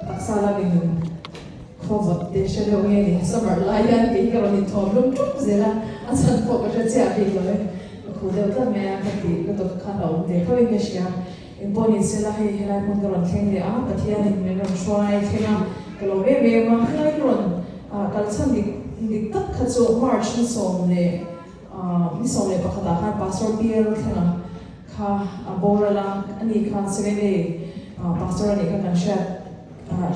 Taksa lamin khaw vawt te hre deuh nge ni, summer lai hian kei ka rawn inthawm lum ṭup zel a, a chhan pawh ka hre chiah bik lo e. Ka khuh deuh tlat mai a, ka tih lutuk khan a awm ve tho in ka hria. Engpawh ni sela hei helai hmun ka rawn thleng leh a, Pathianin min rawn hruai thleng a, ka lawm em em a, helai ka rawn kal chhan dik dik tak kha chu March ni sawm leh ni 11 ah khan Pastor PL thleng a kha a boral a, ani kha Seven-A Pastor a nih kha kan hriat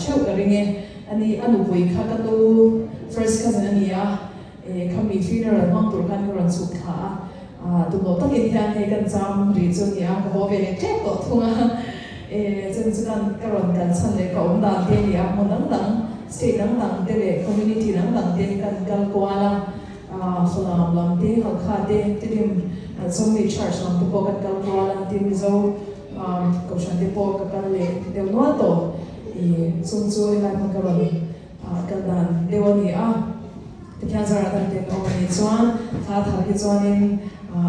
theuh ka ring e, ani a nupui kha ka nu first cousin a ni a. Khami funeral hmang tur khan ka rawn chhuk thla a, tum loh takin hian hei kan cham ri chu a ni a, ka haw ve leh tep tawh thung a. Chumi chu kan ka rawn kal chhan leh ka awm dan te a ni a, hmun dang dang, state dang dang te leh community dang dang te kan kal kual a, Falam lam te, Halkha te, Tidim Chawmni Church lam te pawh kan kal kual a, tin Mizo Kohhran te pawh ka kal leh deuh nual tawh. Chung chu helai hmun ka rawn kal dan deuh a ni a. Pathian zarah dam te ka awm a nih chuan thla thar hi chuanin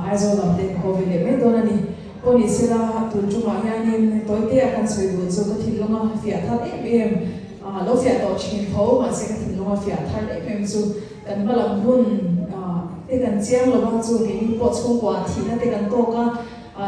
Aizawl lam te ka haw ve leh mai dawn a ni. Pawh ni sela tun ṭumah hianin tawite a kan sawi duh chu ka thinlunga fiah thar em em, lo fiah tawh ṭhin tho mahse ka thinlunga fiah thar em em chu kan hma lam hun te kan chiang lo a, chu keini pawh chhungkua thihna te kan tawk a,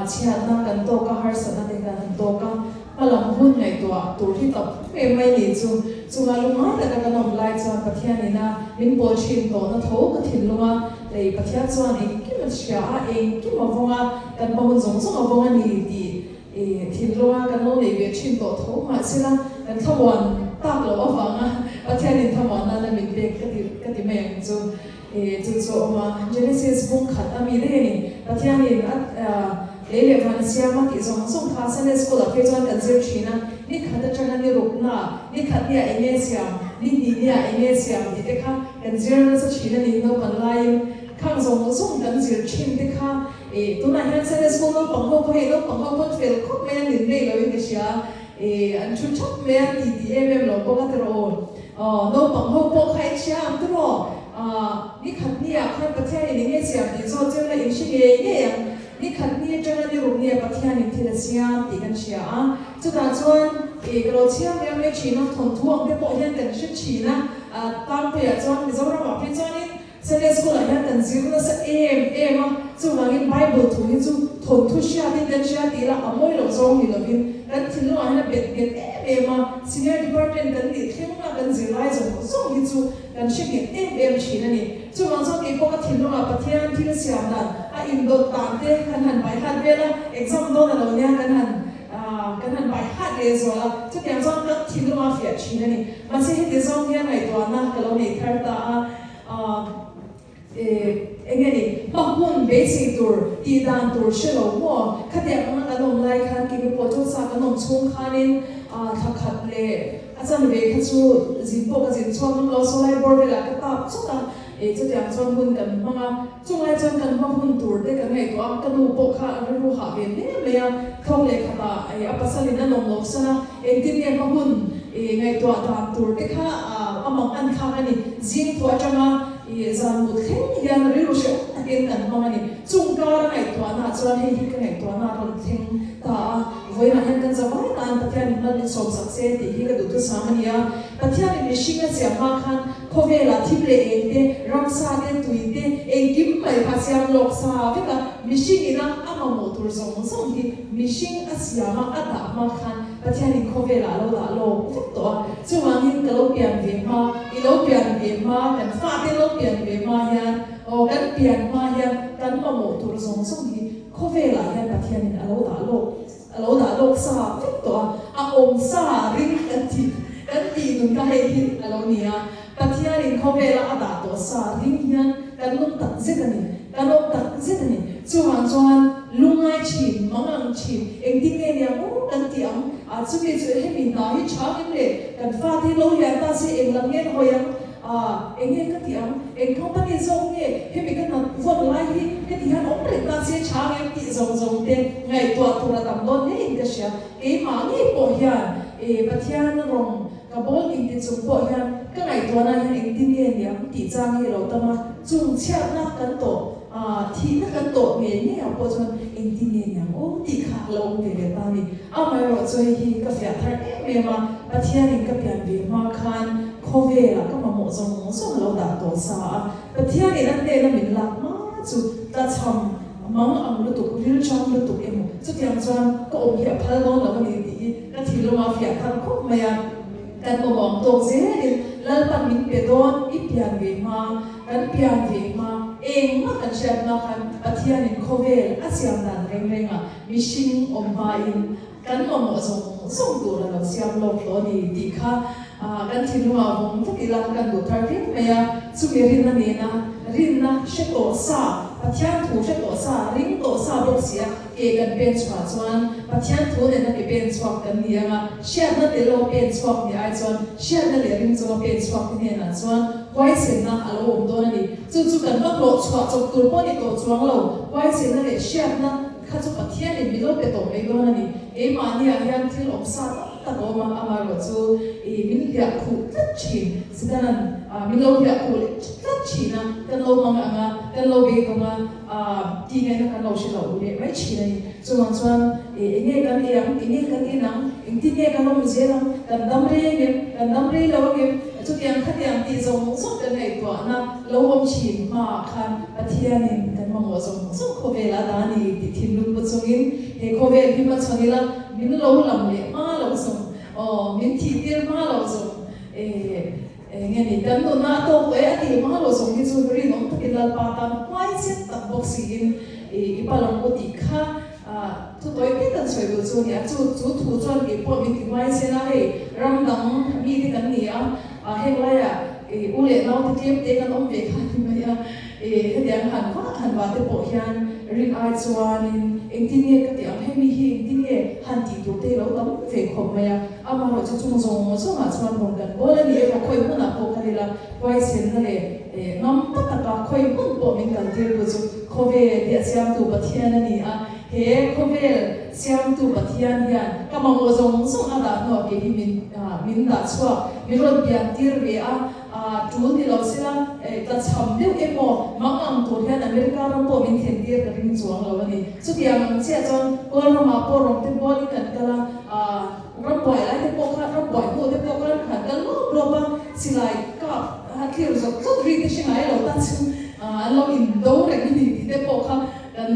chhiatna kan tawk a, harsatna te kan han tawk a. Hma lam hun ngaihtuah tur hi tawp em mai ni chu. Chunga lungngai taka kan awm lai chuan Pathianin a min pawl thin tawhna tho ka thinlung a, lei Pathian chuan engkim a hria a, engkim a vawng a, kan hma hun zawng zawng a vawng a ni tih i thinlunga kan lo nei ve thin tawh tho mahsela kan thlamuan tak loh avanga Pathianin thlamuan nana min pek ka ti ka ti mai ang chu. I chu chu a awm a, Genesis bung khat a mi daih a ni. Pathianin a lei leh van a siam a tih zawng zawng kha Sunday School ah phei chuan kan zir thin a, ni khat atanga ni rukna, ni khat nia eng nge siam, ni hnih nia eng nge siam tih te kha kan zir nasa thin a ni. Naupan laiin khang zawng zawng kan zir thin te kha i tunah hian Sunday School naupang ho pawh hei naupang ho pawn fel khawp mai a nin nei loin ka hria i an thu thap mai a ti ti em em lo bawk a tiraw aw. Aw, naupang ho pawh kha in hria ang tiraw? Aw, ni khat nia khan Pathianin eng nge siam tih zawt chu la in hre ngei ngei ang. Ni khat ni atanga ni ruk nia Pathianin thil a siam tih kan hria a. Chutah chuan ih ka lo chhiar riau mai thin a, thawnthu ang te pawh hian kan hre thin a. Tlangpuiah chuan Mizoramah phei chuanin Sunday School ah hian kan zir nasa em em a, chuvangin Bible thu hi chu thawnthu hriatin kan hria tih lah a mawi loh zawng ni lovin kan thinlungah hian a bet nghet em em a, Senior Department kan nih thleng a kan zirlai zawng zawng hi chu kan hre nghet em em thin a ni. Chuvang chuan keipawh ka thinlungah Pathian thil siam dan a indawt dan te kan han baihat vel a, exam dawn a lo nia kan han kan han baihat leh zual a, chutiang chuan kan thinlungah a fiah thin a ni. Mahse heti zawng hian ngaihtuahna ka lo nei thar ta a. Eng nge ni, hma hun beisei tur, tih dan tur hre lo maw? Khatiang anga kan awm lai khan kimi pawh chu sa kan awm chhung khanin thla khat leh a chan ve kha chu zin pawh ka zin chhuak ngam lo, saw lai bawr velah ka tap chawt a, chutiang chuan hun kan hmang a, chunglai chuan kan hma hun tur te kan ngaihtuah a, ka nu pawh kha a rilru hah ve hle mai a, thawk leh khatah a pasalin a nawm lo san a, engtin nge hma hun ngaihtuah dan tur te kha a mang an thlak a ni. Zing thu atanga zan mut thleng hian rilru hrehawm takin kan hmang a ni. Chung kara ngaihtuahna chuan hei hi ka ngaihtuahna a rawn thleng ta a, vawiinah hian kan zavai tan Pathianin hman min sawmsak se tih hi ka duhthusam a ni a. Pathianin mihring a siam hma khan khawvelah thim leh eng te, ramsa te, tui te, engkim mai kha siam lawk sa vek a, mihring ina a mamawh tur zawng zawng hi mihring a siam a, a dah hma khan Pathianin khawvelah a lo dah lawk vek tawh a, chuvangin ka lo pian ve hma, i lo pian ve hma, kan fate lo pian ve hma hian, aw kan pian hma hian kan mamawh tur zawng zawng hi khawvelah hian Pathianin a lo dah lawk, a lo dah lawk sa vek tawh a, a awm sa ring kan ti, kan tih nun kha hei hi a lo ni a, Pathianin khawvela a dah tawh sa ring hian kan lung tak zet a ni, kan awm tak zet a ni. Chuvang chuan lungngai thin, mangang thin, engtin nge nia maw kan tih ang? Ah chumi chu hemi hna hi tha ngem le, kan fate hi lo lian ta se eng lam nge an hawi ang? Ah eng nge ka tih ang? Eng company zawk nge hemi ka hna vawn lai hi heti hian awm reng ta se tha ngem tih zawng zawng te ngaihtuah tur a tam dawn ngeiin ka hria. Keimah ngei pawh hian eh Pathian rawng Ka bawl inti chung pawh hian ka ngaihtuahna hian engtin nge niang tih chang hi a lo tam a, chung chhiatna kan tawh, thihna kan tawh ngei ngei ah pawh chuan engtin nge niang aw tih kha a lo awm ve ve ta a ni. Amaherawh chu hei hi ka fiah thar em em em a, Pathianin ka pian ve hma khan khawvelah ka mamawh zawng zawng a lo dah tawh sa a, Pathianin a hnena min lak hma chu tlachham mang ang lutuk, rilchang lutuk emaw chutiang chuan ka awm hi a phal dawn lo a ni tih hi ka thinlungah a fiah thar khawp mai a. Kan mamawh ang tawk zelin Lalpan min pe dawn i pian ve hma, kan pian ve hma, engmah kan hriat hma khan Pathianin khawvel a siam dan reng rengah mihring awm hmain kan mamawh zawng zawng tur a lo siam lawk tawh a ni tih kha kan thinlungah vawng vek ila kan duh thar viau mai a. Chumi rinna nena rinna hre tawh sa, Pathian thu hre tawh sa, ring tawh sa bawk si a ke kan pen chhuah chuan Pathian thu nena ke pen chhuak kan ni ang a, hriatna tel lo pen chhuak ni ai chuan hriatna leh ring chunga pen chhuak te hnenah chuan huaisenna a lo awm dawn a ni. Chu chu kan va hlawh chhuah chawp tur pawh ni tawh chuang lo, huaisenna leh hriatna kha chu Pathianin min lo pe tawh mai dawn a ni. Keimahniah hian thil awm sa tam tak a awm a, amaherawh chu ih min hliah khuh tlat thin. Sitanan min lo hliah khuh leh tlat thin a, kan lo mang ang a, kan lo beidawng a, tih ngaihna kan lo hre loh leh mai thin a ni. Chuvang chuan ih eng nge kan ei ang, eng nge kan in ang, engtin nge kan awm zel ang, kan dam rei ang em, kan dam rei lo ang em, chutiang khatiang tih zawng zawng kan ngaihtuahna lo awm thin hmaah khan Pathianin kan mamawh zawng zawng khawvel a dah a ni tih thinlung pu chungin he khawvel hi hmachhawn ila min lo lam leh hma lo zawng aw min thih tir hma lo zawng eh eng nge ni kan nunna a tawk tawh e a tih hma lo zawng hi chu rinawm takin Lalpa tan huaisen tak bawk siin i pal ang u tih kha thu tawi te kan sawi duh chu a ni a chu chu thu chuan kei pawh min ti huaisen a hei ram dang mite kan ni a heng laiah I u leh naute tlem te kan awm ve kha ni mai a, i hetiang han vah han vah te pawh hian rin ai chuanin engtin nge ka tih ang hemi hi engtin nge han tih tur te hi lo tam ve khawp mai a, amaherawh chu chung zawng zawngah chuan rawn kan bawl a ni emaw khawi hmunah pawh kal ila huaisenna leh ngam tak taka khawi hmun pawh min kal tir tu chu khawvel hi a siamtu Pathian a ni a, he khawvel siamtu Pathian hian ka mamawh zawng zawng a dah hnuah kei hi min min dah chhuak. Min rawn pian tir ve a, tul ni lo sela tlachham deuh emaw mang ang tur hian America ram pawh min thlen tir ka ring chuang lo a ni. Chutiang ang chiah chuan Kawl ramah pawh rawng te bualin kan kal a, ram buai lai te pawh khan, ram buai hnu te pawh khan kan kal lawp lawp a, silai kap a thlir zawt zawt ri te hre ngai lo ta chu an lo indo reng a ni tih te pawh kha kan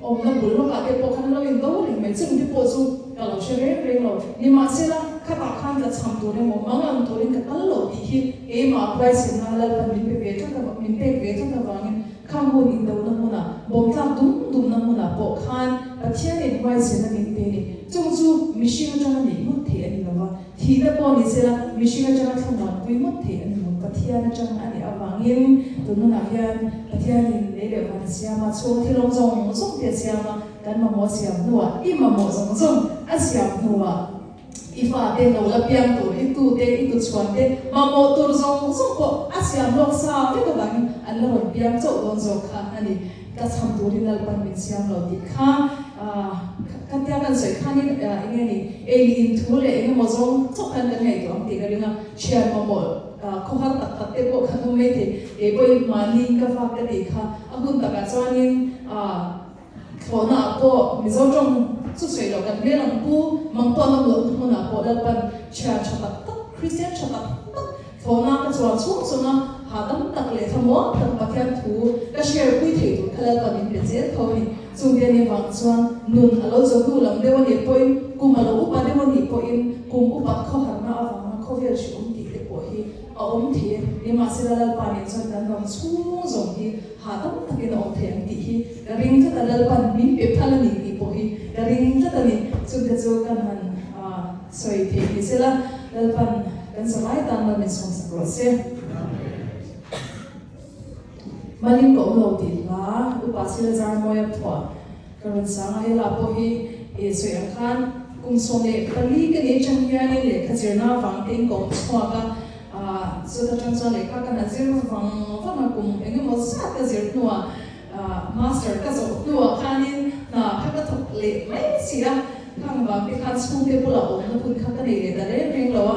awmna bul lawkah te pawh khan an lo indo reng mai. Chung te pawh chu ka lo hre reng reng lo. Nimahsela, khatah khan ka cham tur emaw, mang ang turin ka kal lo tih hi keimah huaisenna Lalpan min pe ve tlat avang, min pek ve tlat avangin khang hun indona hmunah, bawmtlak dum dumna hmunah pawh khan Pathianin huaisenna min pe ni. Chung chu mihring atanga neih ngawt theih a ni lo va, thihna pawh ni sela mihring atanga thlamuanpui ngawt theih a ni lo. Pathian atang a nih avangin tun hunah hian Pathianin lei leh van a siam a, chhung thilawm zawng zawng te a siam a, Kan mamawh siam hnuah i mamawh zawng zawng a siam hnuah i fate lo la piang tur, i tute, i tuchhuan te mamawh tur zawng zawng pawh a siam lawk sa vek avangin an la rawn piang chauh dawn zawk kha a ni. Ka chham turin Lalpan min siam lo tih kha khatia kan sawi khanin eng nge ni ei leh in thu leh eng emaw zawng chauh khan kan ngaihtuah ang tih ka ring a, thian mamawh khawhar tak tak te pawh khan awm maithei. Kei pawhin mahni ka fak ka tih kha a hun takah chuanin Thlawhna ah pawh Mizo tawng chu sawi loh kan hmel ang pu mang pawh na muah hmun ah pawh Lalpan thian tha tak tak Kristian tha tak tak thlawhna ka chuan chhung chhung a hahdam tak leh thlamuang tak Pathian thu ka share pui thei tur kha Lalpan min pe zel tho a ni. Chung te nih vang chuan nun a lo chaw hnu lam deuh a nih pawhin kum a lo upa deuh a nih pawhin kum upat khawharna avanga khawvel hrehawm tih te pawh hi a awm thei e. Nimahsela Lalpa nen chuan kan ram chhung zawng hi Hahdam takin a awm thei ang tih hi ka ring tlat a, Lalpan min pe phal a ni tih pawh hi ka ring tlat a ni. Chungte chu kan han sawi theih ni sela, Lalpan kan zavai tan mal min sawmsak rawh se. Malin ka awm lo tih hla Upa Sila Zarmawia phuah ka rawn sang a, hela pawh hi sawi ang khan kum 14 ka nih atang hianin lehkha zirna avang tein ka awm chhuak a, Ahh chuta tang chuan lehkha ka han zir vang vang a, kum eng emaw zat ka zir hnuah ahh master ka zawh hnuah khanin hna kha ka thawk leh mai si a, khang vang te khan chhungte bulah awmna hun kha ka nei leh ta reng reng lo a,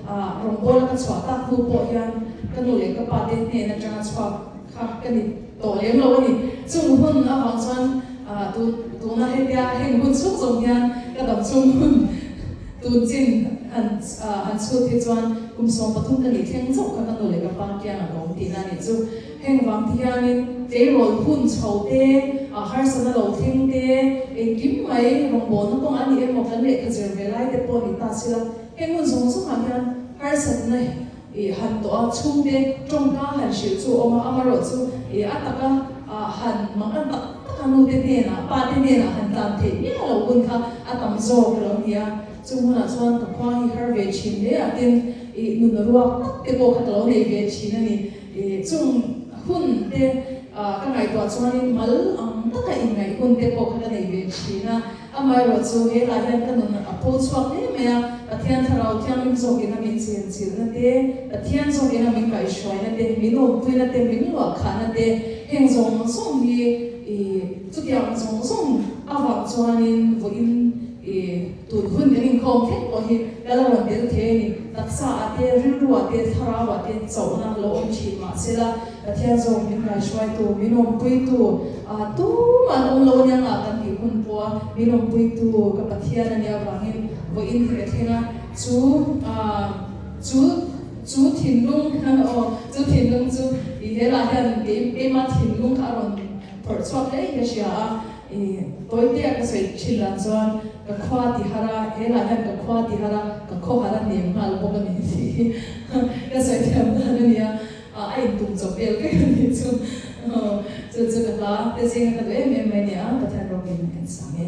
ahh rawngbawla ka chhuah tak hnu pawh hian ka nu leh ka pa te hnen atanga chhuak kha ka ni tawh lem lo a ni. Chung hun avang chuan ahh tun tuna hetia heng hun chhung zawng hian ka dam chhung hun tun chin. Han han chhut hi chuan kum 13 ka nih thleng chauh kha ka nu leh ka pa kiangah ka awm tihna a nih chu. Heng vang te hianin tleirawl hun chho te, harsatna lo thleng te, engkim mai rawngbawlna kawngah a ni emaw kan lehkha zir ve lai te pawh ni ta sila, heng hun zawng zawngah hian harsatna I han tawh a, chhungte tawngka han hrilh chu a awm a, amaherawhchu i a taka han mang an tak tak a nute hnenah, pate hnenah han tlan theih miah loh hun kha a tam zawk a lo ni a. Chung hunah chuan ka khua hi har ve thin hle a, tin i nun ruak tak te pawh kha ka lo nei ve thin a ni. I chung hun te ka ngaihtuah chuanin mal ang taka inngaih hun te pawh kha ka nei ve thin a. Amaherawhchu, he lah hian ka nun a pho chhuak hle mai a, Pathian Thlarau Thianghlim zawkin a min chenchilhna te, Pathian zawkin a min kaihhruaina te, min awmpuina te, min luahkhahna te, heng zawng zawng hi i chutiang zawng zawng avang chuanin vawiin i tun hun kan inkhawm thleng pawh hi ka la rawn tel thei a ni. Taksa ah te, rilru ah te, thlarau ah te chauhna lo awm thin mahsela, Pathian zawk min ngaihruaitu, min awmpuitu, tumah an awm lo ania ngah kan tih hun pawha min awmpuitu ka Pathian a nih avangin vawiin hi ka thleng a, chu chu chu thinlung aw chu thinlung chu i helah hian keimah thinlung kha a rawn phawrh chhuak hle in ka hria a. I tawitea ka sawi thin dan chuan ka khua ti har a, helah hian ka khua ti har a, ka khaw har a nem nghal bawk a ni tih hi ka sawi thiam dan a nia, a intum chawp vel vek a nih chu. Chu chu ka hla te zinga ka duh em em mai a ni a, Pathian rawkin kan sang e.